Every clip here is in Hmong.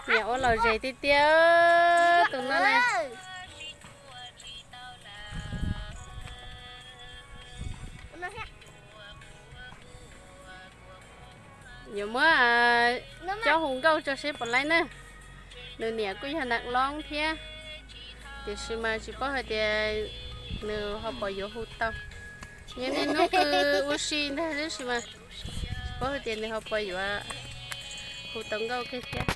Niam ua lom zem tiag tiag tus no na. Yuav muab coj hu nkauj tso seb puas laib na. Nws niam kuj yog nam loob thiab, tiam sis mas tsis paub hais tias nws ho puas yuav hu tau. Yog niaj hnub pw ua si ntag tab sis mas tsis paub hais tias nws ho puas yuav hu tau nkauj kiag thiab.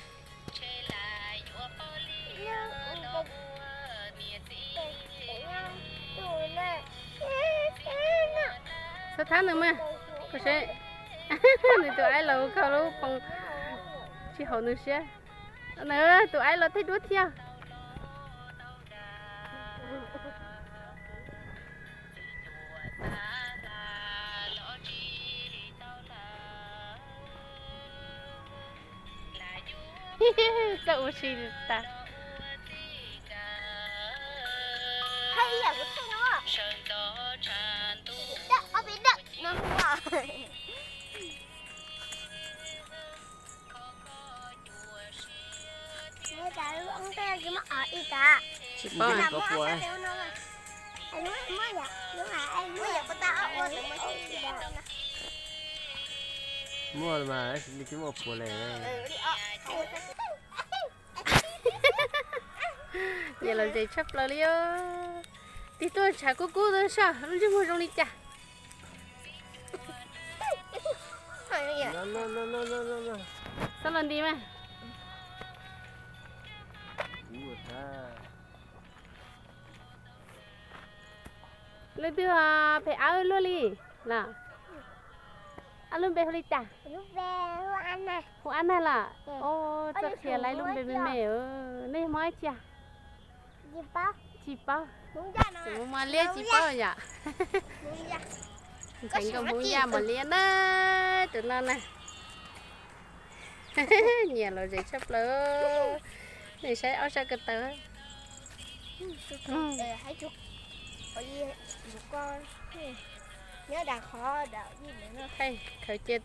Txhob thab nws mas, nws tus aib los ua koj lub poo tsis haum nws siab. Tus aib los thaij duab thiab. Txawj ua si tas. Tsis paub. Muaj mas, tsis muaj puas le. Niam lom zem tshaj plaws li os. Tig tuaj tshav kub kub xwb, lub ntsej muag zoo li cas. Txhob los nti mas. Leej twg pem ab luaj li los? Ab lub npe hu li cas? Hu Ab Nag los? Txawj qhia lawv lub npe me me. Nej yog Hmoob dab tsi? Tsis paub. Mos liab tsis paub yom? Ntxhais nkauj Hmoob Yaj mos liab na, tus no na. Niam lom zem tshaj plaws. Nej saib ob sab ko taw. Khaws cia